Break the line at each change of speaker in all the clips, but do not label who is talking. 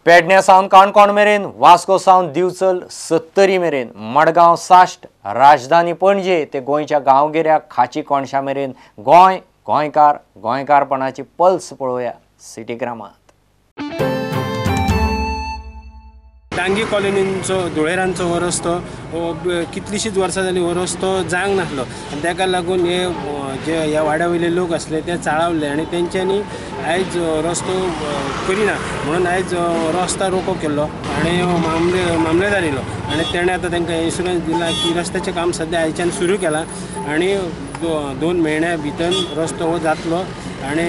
पेडण्या सावन काणकोण मेरेन, वास्को सावन दिवचल सत्तरी मेरेन, मडगांव साश्ट, राजधानी पणजे ते गोंयच्या गांवगिऱ्या खाची कोणशा मेरेन गोंय, गोंयकार, गोंयकारपणाची पल्स पळोवया सिटीग्रामात।
डांगी कॉलनींचो धुळेरांचो हो रस्तो कितलीशींच वर्सां जालीं हो रस्तो जावंक नासलो आनी ताका लागून हे जे ह्या वाड्या वयले लोक आसले ते चाळवले आनी तेंच्यांनी आयज रस्तो करिना म्हणून आयज रस्ता रोको केल्लो आनी मामलेदार येयलो आनी तेणें आतां तांकां इन्शुरन्स दिला की रस्त्याचें काम सद्या आयच्यान सुरू केलां आनी 2 म्हयन्या भितर रस्तो हो जातलो आनी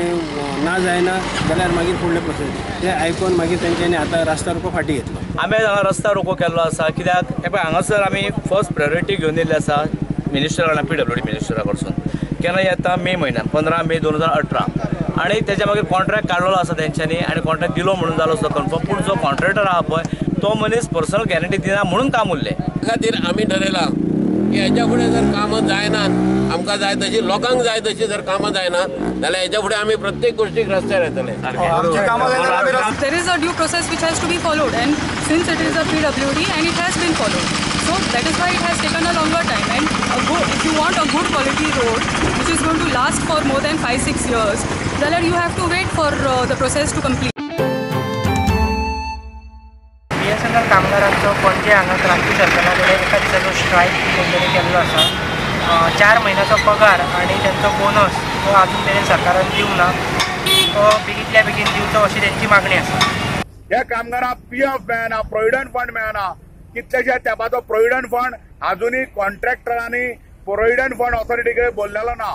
ना जायना जाल्यार मागीर फुडले प्रोसेस ते आयकून मागीर तेंच्यांनी आतां रस्ता रोको फाटीं घेतलो।
आमी हांगा रस्ता रोको केल्लो आसा कित्याक हे पळय हांगासर आमी फर्स्ट प्रायोरिटी घेवन येयल्ले आसा मिनिस्टरा कडल्यान, PWD मिनिस्टरा कडसून। केन्ना येता मे म्हयन्यान 15 मे 2018 आनी तेच्या मागीर कॉन्ट्रॅक्ट काडलेलो आसा तेंच्यांनी आनी कॉन्ट्रॅक्ट दिलो म्हणून जालो सुद्दां कन्फर्म, पूण जो कॉन्ट्रॅक्टर आहा पळय तो मनीस पर्सनल गॅरंटी दिना म्हणून काम उरलें।
त्या खातीर आमी ठरयलां की हेच्या फुडें जर कामां जायनात, आमकां जाय तशी, लोकांक जाय तशी जर कामां जायना जाल्यार हेच्या फुडें आमी प्रत्येक गोश्टीक रस्त्यार येतले।
There is a due process which has to be followed and since it is a PWD and it has been followed, so that is why it has taken a longer time. And if you want a good quality road which is going to last for more than 5-6 years, then you have to wait for the process to complete.
BSNL कामगारांचो पणजे हांगा क्रांती सर्कला कडेन एका दिसाचो strike तेंच्यांनी केल्लो आसा। 4 म्हयन्याचो पगार आनी तेंचो बोनस तो आजून मेरेन सरकारान दिवंक ना, तो बेगींतल्या बेगीन दिवचो अशी तेंची मागणी आसा।
ह्या कामगारांक PF मेळना, प्रोविडंट फंड मेळना, कितलेशे तेंपाचो प्रोविडंट फंड आजुनूय कॉन्ट्रॅक्टरांनी प्रोविडंट फंड ऑथॉरिटी कडेन बोल्लेलो ना।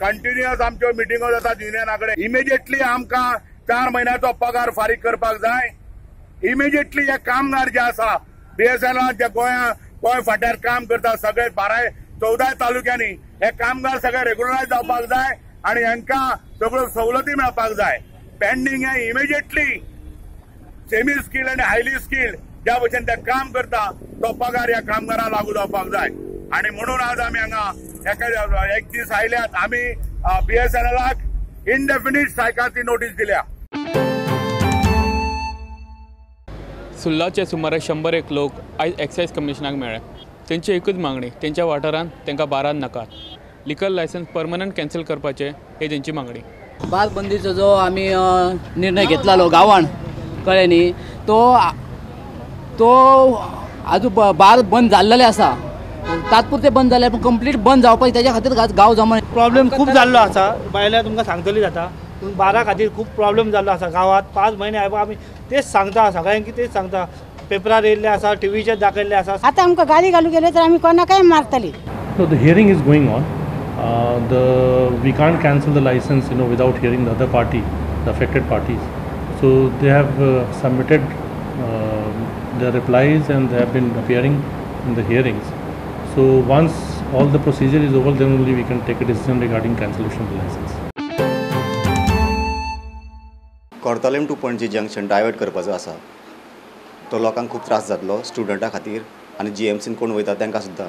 कंटिन्युअस आमच्यो मिटिंगो जातात युनियना कडेन। इमिजिएटली आमकां 4 म्हयन्याचो पगार फारीक करपाक जाय। इमिजिएटली हे कामगार जे आसा BSNL जे गोंय फाट्यार काम करता सगळे 12-14 तालुक्यांनी हे कामगार सगळे रेग्युलरायज जावपाक जाय आनी हांकां सगळ्यो सवलती मेळपाक जाय। पेंडींग हे इमिजिएटली सेमी स्किल्ड आनी हायली स्किल्ड ज्या भशेन ते काम करता तो पगार ह्या कामगारांक लागू जावपाक जाय। आनी म्हणून आज आमी हांगा एक दीस आयल्यात, आमी BSNLाक इनडेफिनीट स्ट्रायकाची नोटीस दिल्या।
सुर्लाचे सुमारे 101 लोक आयज एक्सायज कमिशनाक मेळ्ळे। तेंची एकूच मागणी, तेंच्या वाठारांत तेंकां बारान नाकात, लिकर लायसन्स परमनंट कॅन्सल करपाचें ही तेंची मागणी।
बार बंदीचो जो आमी निर्णय घेतलालो गांवान, कळ्ळें न्ही, तो तो आजून बार बंद जाल्लेले आसा, तात्पुरते बंद जाले पूण कंप्लीट बंद जावपाक तेज्या खातीर गांव जमा
प्रॉब्लेम खूब जाल्लो आसा। बायलां तुमकां सांगतली जाता, पूण बारा खातीर खूब प्रॉब्लेम जाल्लो आसा गांवांत। 5 म्हयने आमी तेच सांगता सगळ्यांक, तेच सांगता, पेपरार येयल्ले आसा, टिवीचेर दाखयल्ले आसा।
आतां आमकां गाली घालूंक गेले तर आमी कोणाकय मारतली।
So the hearing is going on. We can't cancel the license, you know, without hearing the other party, the affected parties. So they have submitted their replies and they have been appearing in the hearings. So once all the procedure is over, then only we can take a decision regarding cancellation of the license.
Cortalim to Panaji junction divert करपाचो आसा, तो लोकांक खूब त्रास जातलो, स्टुडंटा खातीर आनी GMCन कोण वयता तांकां सुद्दां।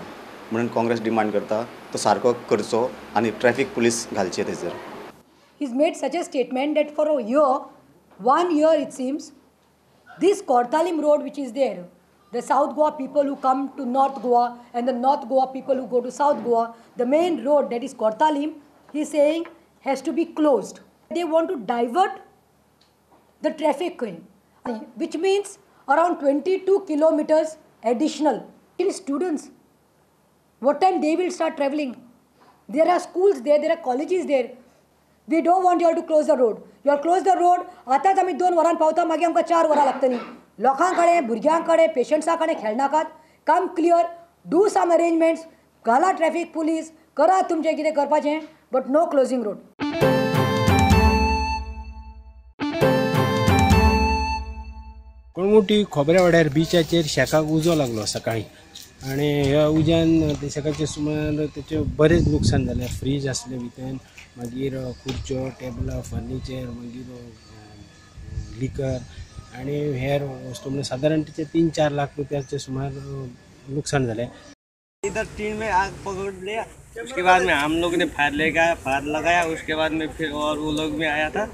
म्हणून काँग्रेस डिमांड करता तो सारको करचो आनी ट्रॅफिक पुलीस घालचे थंयसर।
He's made such a statement that for a year, 1 year it seems, this Cortalim road which is there, the South Goa people who come to North Goa and the North Goa people who go to South Goa, the main road that is Cortalim, he is saying has to be closed. They want to divert the traffic in, which means around 22 kilometers additional. In students, what time they will start traveling? There are schools there, there are colleges there. We don't want you all to close the road. You all close the road, आतांच आमी 2 वरां पावता, मागीर आमकां 4 वरां लागतलीं। लोकां कडेन, भुरग्यां कडेन, पेशंट्सां कडेन खेळनाकात। Come clear, do some arrangements, घाला ट्रॅफिक पुलीस, करा तुमचें कितें करपाचें, बट नो क्लोजिंग रोड।
कळंगूटी खोबऱ्यावाड्यार बिचाचेर शेकाक उजो लागलो सकाळी आनी ह्या उज्यान ते शेकाचें सुमार तेचें बरेंच नुकसान जालें। फ्रीज आसलें भितर, मागीर खुर्च्यो, टेबलां, फर्निचर, मागीर लिकर आनी हेर वस्तू, म्हणजे सादारण तेचें 3-4 लाख रुपयाचें सुमार नुकसान जालें।
इधर टीन में आग पकड़ लिया, उसके बाद में हम लोग ने फायर लगाया, उसके बाद में फिर और वो लोग भी आया था,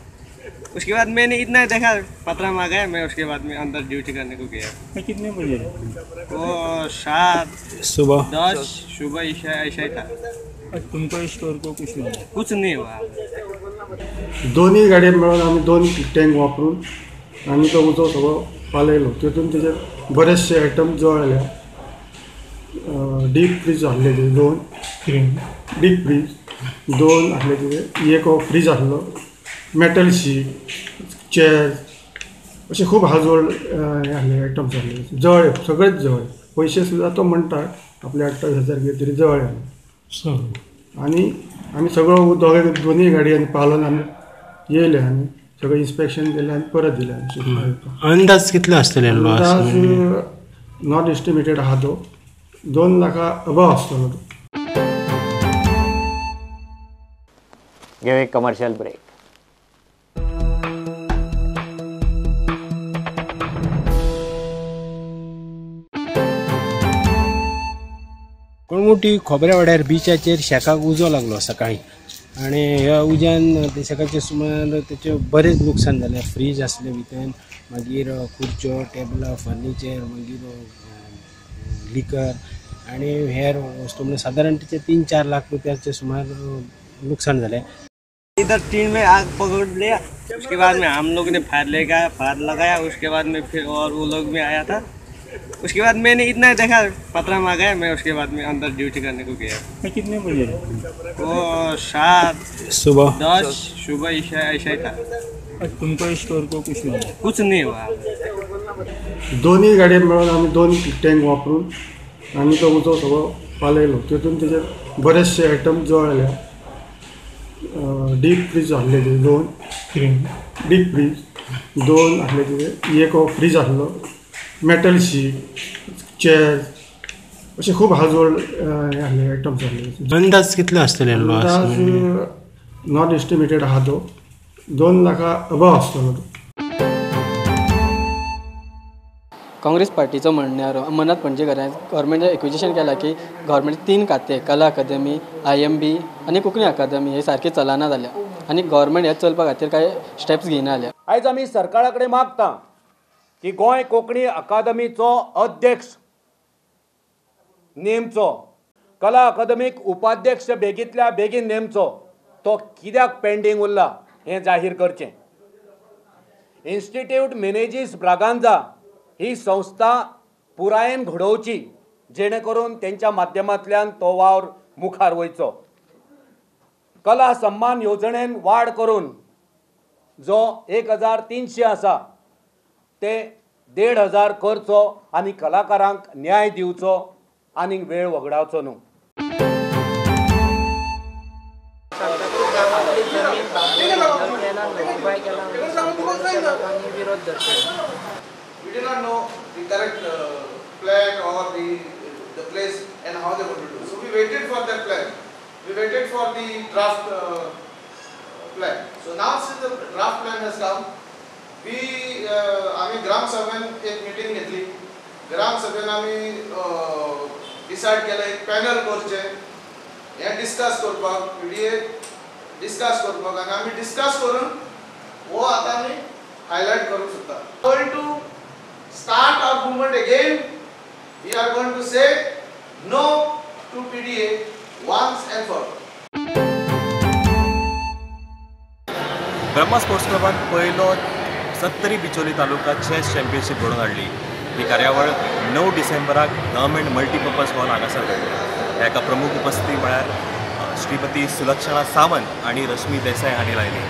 उसके बाद मैंने इतना देखा, पतरा में आ गया मैं। उसके बाद में अंदर ड्यूटी करने को गया।
कितने बजे?
वो 7
सुबह
10 सुबह ऐसा ही था।
तुमको स्टोर को कुछ नहीं?
कुछ नहीं हुआ।
दोन्ही गाडये मेळून आमी 2 टँक वापरून आमी तो उजो सगळो पालयलो। तितून तेजे बरेचशे आयटम जळ्ळे। डीप फ्रीज आहले ते 2 डीप फ्रीज 2 आहले ते, एक फ्रीज आहलो, मेटल शीट, चेअर अशे खूब हाजोड हे आहले आयटम्स आहले। जळ्ळे सगळेच जळ्ळे। पयशे सुद्दां तो म्हणटा आपले 28,000 कितें तरी जळ्ळे। आनी आमी सगळो दोगे दोनूय गाडयांनी पालोवन आमी येयले आनी सगळें इन्स्पेक्शन केलें आनी परत दिलें।
अंदाज कितलो आसतलो?
अंदाज not estimated आहा तो 2 लाखा अबाव आसतलो तो।
घेऊ एक कमर्शियल ब्रेक।
कळंगूटी खोबऱ्या वाड्यार बिचाचेर शेकाक उजो लागलो सकाळी आनी ह्या उज्यान ते शेकाचें सुमार तेचें बरेंच नुकसान जालें। फ्रीज आसलें भितर, मागीर खुर्च्यो, टेबलां, फर्निचर, मागीर लिकर आनी हेर वस्तू, म्हणजे सादारण तेचें 3-4 लाख रुपयाचें सुमार नुकसान जालें।
इधर टीन में आग पकड़ लिया। उसके बाद में हम लोग ने फायर लगाया। उसके बाद में फिर और वो लोग भी आया था। उसके बाद मैंने इतना देखा, पतरा में आ गया मैं। उसके बाद में अंदर ड्यूटी करने को गया।
कितने बजे?
वो 7
सुबह
10 सुबह ऐसा ही था।
तुमको स्टोर को कुछ नहीं?
कुछ नहीं हुआ।
दोन्ही गाडये मेळून आमी 2 टँक वापरून आमी तो उजो सगळो पालयलो। तितून तेजे बरेचशे आयटम जळ्ळे। डीप फ्रीज आहले ते 2 डीप फ्रीज 2 आहले ते, एक फ्रीज आहलो, मेटल शीट, चेअर अशे खूब हाजोड हे आहले आयटम्स आहले।
अंदाज कितलो आसतलो?
अंदाज not estimated आहा तो 2 लाखा अबाव आसतलो तो।
काँग्रेस पार्टीचो म्हणल्यार अमरनाथ पणजेकारान गव्हर्मेंटान एक्विजिशन केलां की गव्हर्मेंट 3 खातें कला अकादमी, IMB आनी कोंकणी अकादमी हे सारके चलना जाल्या आनी गव्हर्मेंट हे चलपा खातीर कांय स्टेप्स घेयना जाल्या।
आयज आमी सरकारा कडेन मागता की गोंय कोंकणी अकादमीचो अध्यक्ष नेमचो, कला अकादमीक उपाध्यक्ष बेगींतल्या बेगीन नेमचो, तो कित्याक पेंडींग उरला हें जाहीर करचें। इन्स्टिट्यूट मिनेजीस ब्रागांजा ही संस्था पुरायेन घडोवची जेणे करून तेंच्या माध्यमांतल्यान तो वावर मुखार वयचो। कला सम्मान येवजणेन वाड करून जो 1300 आसा ते 1500 करचो आनी कलाकारांक न्याय दिवचो आनी वेळ वगडावचो न्हू।
We did not know the correct plan or the place and how they want to do. So we waited for that plan. We waited for the draft plan. So now since the draft plan has come, we आमी ग्राम सभेन एक meeting घेतली. ग्राम सभेन आमी decide केलें एक panel करचें, हें discuss करपाक, PDA discuss करपाक, आनी आमी डिस्कस करून हो आतां आमी हायलायट करूंक सोदता. Going to start our movement again. We are going to say no to PDA once and for all.
Brahma sports क्लबान पयलो सत्तरी बिचोली तालुका चॅस चॅम्पियनशीप घडोवन हाडली. ही कार्यावळ 9 डिसेंबराक गव्हर्मेंट मल्टीपर्पज हॉल हांगासर घडली. ह्या प्रमुख उपस्थिती म्हळ्यार श्रीमती सुलक्षणा सावंत आनी रश्मी देसाय हांणी लायली.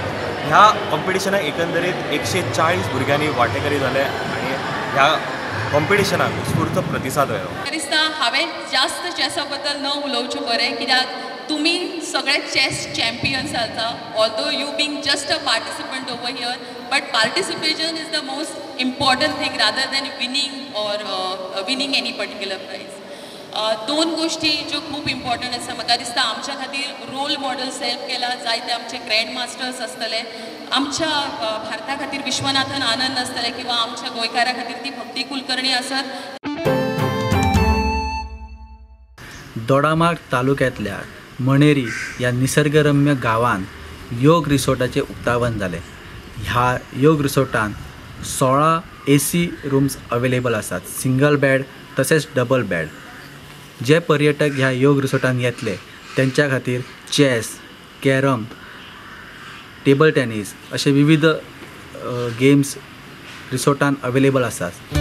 ह्या कॉम्पिटिशनाक एकंदरीत 140 भुरग्यांनी वांटेकरी जाले आनी ह्या कॉम्पिटिशनाक उत्स्फूर्त प्रतिसाद मेळ्ळो.
दिसता हांवें जास्त चॅसा बद्दल न उलोवचें बरें, कित्याक तुमी सगळे चॅस चॅम्पियन्स आसा. Although you being just a participant over here, but participation is the most important thing rather than winning or winning any particular prize. दोन गोष्टी ज्यो खूब इम्पॉर्टंट आसा म्हाका दिसता आमच्या खातीर रोल मॉडल सेल्फ केला जायते आमचे ग्रँड मास्टर्स आसतले, आमच्या भारता खातीर विश्वनाथन आनंद आसतले किंवा आमच्या गोंयकारा खातीर ती भक्ती कुलकर्णी आसत.
दोडामार्ग तालुक्यांतल्या मणेरी ह्या निसर्गरम्य गांवांत योग रिसॉर्टाचें उक्तावण जालें.
ह्या योग रिसॉर्टान 16 AC rooms available आसात, सिंगल बेड तसेच डबल बेड। जे पर्यटक ह्या योग रिसॉर्टान येतले तेंच्या खातीर चॅस, कॅरम, टेबल टेनीस अशे विविध गेम्स रिसॉर्टान अवेलेबल आसात।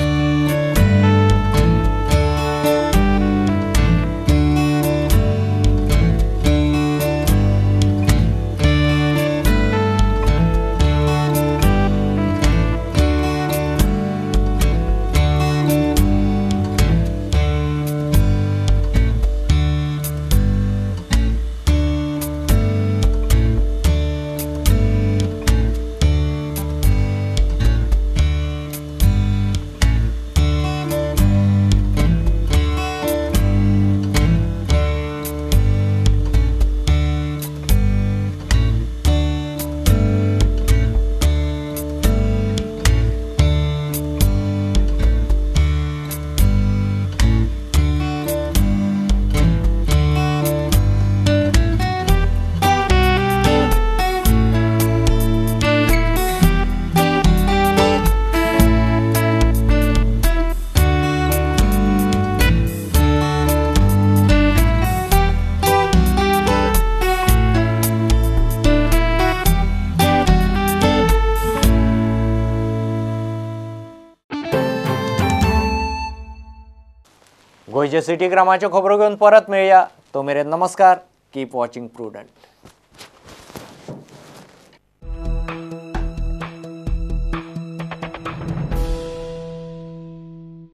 गोंयच्या सिटी ग्रामाच्यो खबरो घेवन परत मेळया. तो मेरेन नमस्कार. Keep watching Prudent.